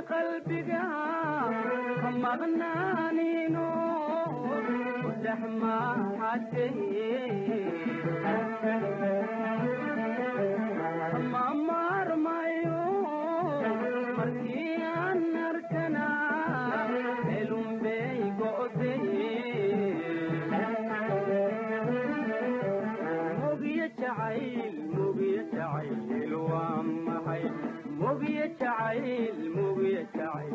Qalbiga ka maqnaanino ku dhex maaxatee, ma maarmayo markii aan arkana meelunbay go'day. Mugiyo jacayl, mugiyo jacayl waa maxay? Mugiyo jacayl, mugiyo jacayl.